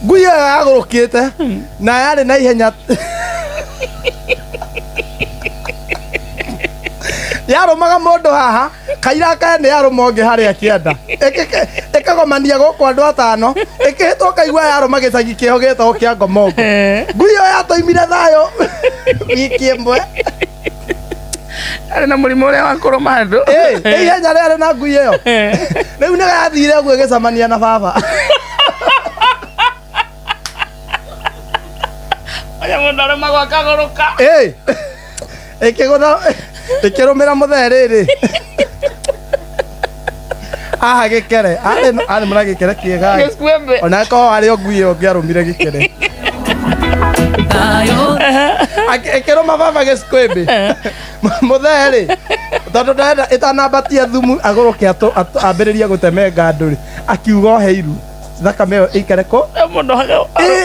Ngui ĩyo yagũrũkĩte na yarĩ na ihenya yarũmaga mũndũ haha kaira kaya nĩ yarũma ũngĩ harĩa kĩanda. Ĩkagomania gũkũ andũ atano ĩkĩhĩtwo kaigua yarũma gĩcagi kĩho gĩtagwo kĩa Ngomongo. Ngui ĩyo yatũimire thayũ wiki ĩmwe. Arĩ na mũrimũ ũrĩa wa kũrũma andũ. Ihenya rĩarĩ na ngui ĩyo. Rĩu nĩ yathire ũguo ĩgĩcemania na baba. Oya mũndũ arũmagwo akagũrũka. Ĩkĩgũtha ĩkĩrũmĩra mũthee rĩrĩ. Haha gĩkere arĩ mũra gĩkere kĩega. Gĩcuembe. Ona korwo arĩ o ngui ĩyo ũngĩarũmire gĩkere. Ĩkĩrũma baba gĩcuembe. Mũthee rĩ tondũ ndarenda ĩtanambatia thumu agũrũke ambĩrĩrie gũtemenga andũ rĩ akiuga ohe iru thakame ĩyo ĩikare kũ Mũndũ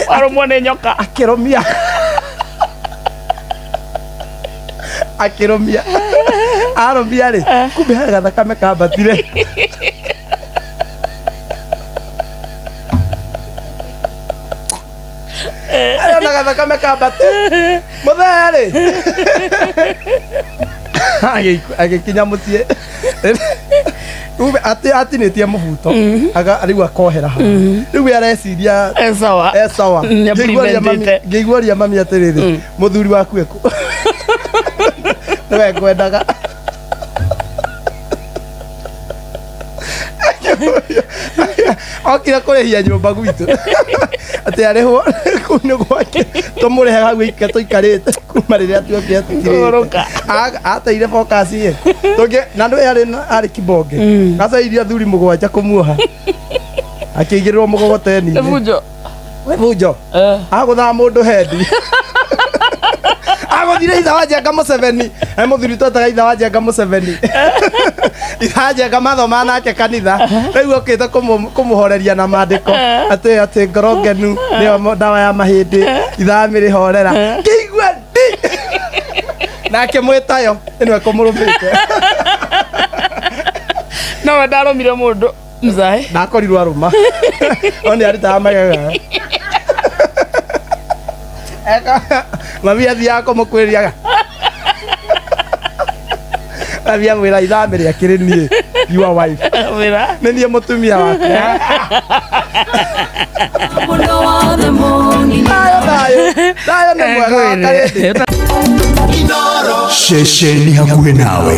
arũmwo nĩ nyoka. Akĩrũmia akĩrũmia arũmia rĩ kumbe he gathakame kambatire. Arona gathakame kambatire mũthee rĩ agĩkinya mũciĩ Kumbe atinĩtie mũbuto rĩu akohera haha rĩu we areciria Sawa. Sawa. Ngĩiguaria mami atĩrĩrĩ mũthuri waku ekũ nĩwe ngwendaga. Okire kũrĩhia nyũmba gwitũ atĩ arĩhwo kũu nĩ gwake tũmũrĩhe hau tũikarĩte kuma rĩrĩa tuokire tũtirĩte ateire focus ĩ tũngĩ na ndũ arĩ kibonge acairie athuri mũgwanja kũmuoha akĩigĩrĩrwo mũgogoteni-inĩ. Bunjo. Bunjo. Agũthaga mũndũ hendi. Agũthire itha wa Njenga Museveni. Mũthuri twetaga itha wa Njenga Museveni. Itha wa Njenga mathomaga nake kanitha. Rĩu okĩte kũmũhoreria na mandĩko atĩ ngoro ngenu nĩyo ndawa ya mahĩndĩ ithamĩrĩ horera. Ngĩigua ndi. Nake mwĩtayo ĩno ĩkũmũrũmĩte. No we ndarũmire mũndũ mzae. Ndakorirwo arũma. No nĩ arutaga magego. Mami athiaga kũmũkwĩriaga. Mami amwĩra ithamĩrĩ akĩrĩ niĩ your wife. Nĩ niĩ mũtumia waku. Thayũ thayũ nĩ mwega wa karĩndĩ. Ceceni hakuhĩ nawe.